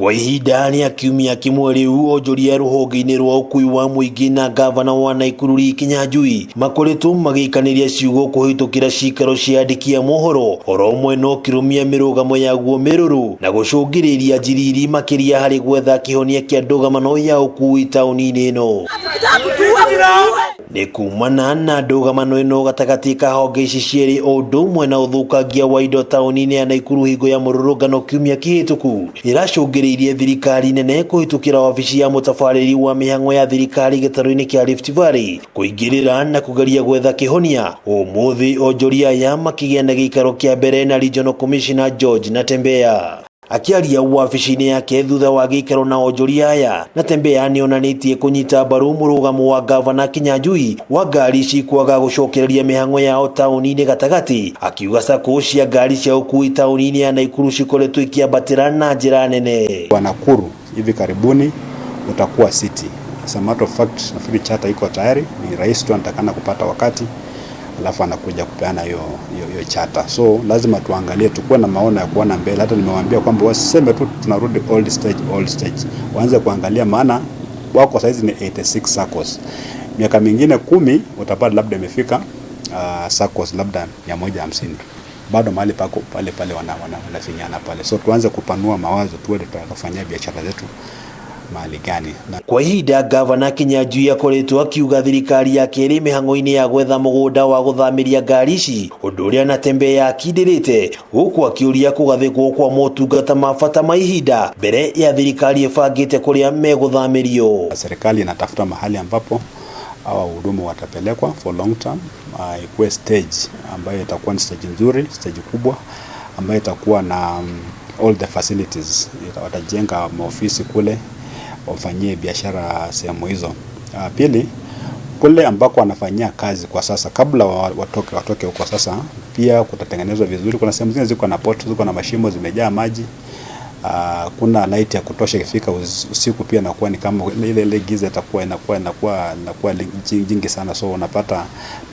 Kwa ihinda rĩa kiumia kĩmwe rĩu, onjoria rũhonge-inĩ rwa ũkui wa mũingĩ na ngavana wa Naikuru Lee Kinyanjui makoretwo magĩikanĩria ciugo kũhĩtũkĩra cikaro cia andĩki a mohoro, oro ũmwe no kĩrũmia mĩrũgamo yaguo mĩrũrũ na gũcũngĩrĩria njiriri makĩria harĩ gwetha kĩhonia kĩa ndũgamano ya ũkui taũni-inĩ ĩno. Nĩ kumana na ndũgamano ĩno gatagatĩ ka honge ici cierĩ, o ũndũ ũmwe na ũthũkangia wa indo taũni-inĩ ya Naikuru hingo ya mũrũrũngano kiumia kĩhĩtũku, ĩracũngĩrĩirie thirikari nene kũhĩtũkĩra wabici ya mũtabarĩri wa mĩhang'o ya thirikari gĩtarũ-inĩ kĩa Rift Valley kũingĩrĩra na kũgeria gwetha kĩhonia. Ũmũthĩ onjoria aya makĩgĩa na gĩikaro kĩa mbere na Regional Commissioner George Natembeya. Akĩaria wabici-inĩ yake thutha wa gĩikaro na onjoria aya, Natembeya nĩonanĩtie kũnyita mbaru mũrũgamo wa ngavana Kinyanjui wa ngari ici kwaga gũcokereria mĩhang'o yao taũni-inĩ gatagatĩ, akiuga sacco cia ngari cia ũkui taũni-inĩ ya Naikuru cikoretwo ikĩambatĩra na njĩra nene. Wa Nakuru hivi karibuni utakuwa city. As a matter of fact, nafikiri charter iko tayari, ni rais tu anatakana kupata wakati alafu anakuja kupeana hiyo hiyo charter. So lazima tuangalie, tukuwe na maono ya kuona mbele. Hata nimewaambia kwamba wasiseme tu tunarudi old stage, old stage, waanze kuangalia, maana wako saizi ni 86 SACCOs. Miaka mingine 10 utapata labda imefika SACCOs labda 150, bado mahali pako pale pale wanafinyana pale. So tuanze kupanua mawazo, tuwe tutafanyia biashara zetu mahali gani. Na kwa ihinda gavana Kinyanjui akoretwo akiuga thirikari yake ĩrĩ mĩhang'o-inĩ ya gwetha mũgũnda wa gũthamĩria ngari ici, ũndũ ũrĩa Natembeya akindĩrĩte, gũkũ akĩũria kũgathĩkwo kwa motungata ma bata ma ihinda mbere ya thirikari ĩbangĩte kũrĩa megũthamĩrio. Serikali inatafuta mahali ambapo hawa wahudumu watapelekwa for long term, ikuwe stage ambayo itakuwa ni stage nzuri, stage kubwa ambayo itakuwa na all the facilities. Watajenga maofisi kule, wafanyie biashara sehemu hizo. Pili, kule ambako wanafanyia kazi kwa sasa kabla watoke huko sasa, pia kutatengenezwa vizuri. Kuna sehemu zingine ziko na pot, ziko na mashimo zimejaa maji. Kuna light ya kutosha, ikifika usiku pia inakuwa ni kama ile giza itakuwa inakuwa jingi sana, so unapata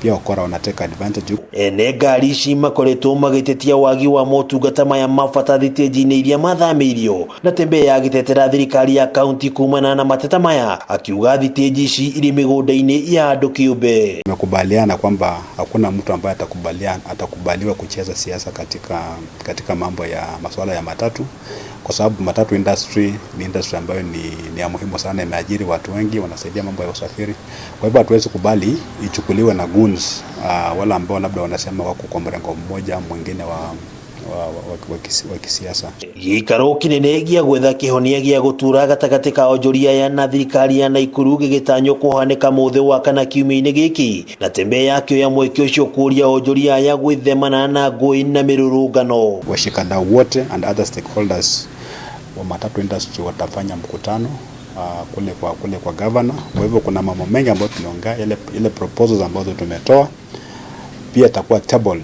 pia wakora wanateka advantage. Ene ngari ici makoretwo magĩtetia wagi wa motungata maya ma bata thitĩnji-inĩ iria mathamĩirio. Natembeya agĩtetera thirikari ya kaunti kumana na mateta maya, akiuga thitĩnji ici irĩ mĩgũnda-inĩ ya andũ kĩũmbe. Tumekubaliana kwamba hakuna mtu ambaye atakubaliwa kucheza siasa katika mambo ya masuala ya matatu, kwa sababu matatu industry ni industry ambayo ni ya muhimu sana, imeajiri watu wengi, wanasaidia mambo ya usafiri. Kwa hivyo hatuwezi kubali ichukuliwe na goons, wala ambao labda wanasema wako kwa mrengo mmoja mwingine wa kisiasa. Gĩikaro kĩnene gĩa gwetha kĩhonia gĩa gũtura gatagatĩ ka onjoria aya na thirikari ya Naikuru gĩgĩtanywo kũhanĩka mũthĩ wa kana kiumia-inĩ gĩkĩ, Natembeya akĩoya mweke ũcio kũũria onjoria aya gwĩthemana na ngũĩ na mĩrũrũngano. Washikadau wote and other stakeholders wa matatu industry watafanya mkutano kule kwa governor. Kwa hivyo kuna mambo mengi ambayo tumeongea, ile proposals ambazo tumetoa pia itakuwa tabled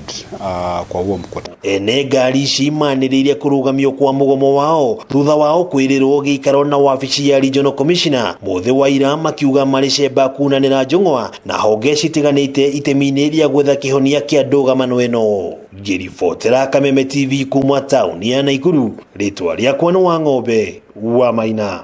kwa huo mkutano. Ene ngari ici manĩrĩirie kũrũgamio kwa mũgomo wao thutha wao kwĩrĩrwo gĩikaro na wabici ya Regional Commissioner mũthĩ wa ira, makiuga marĩ cemba kunanĩra njũng'wa na honge citiganĩte itemi-inĩ rĩa gwetha kĩhonia kĩa ndũgamano ĩno. Ngĩribotera Kameme TV kuma taũni ya Naikuru, rĩtwa rĩakwa nĩ Wang'ombe wa Maina.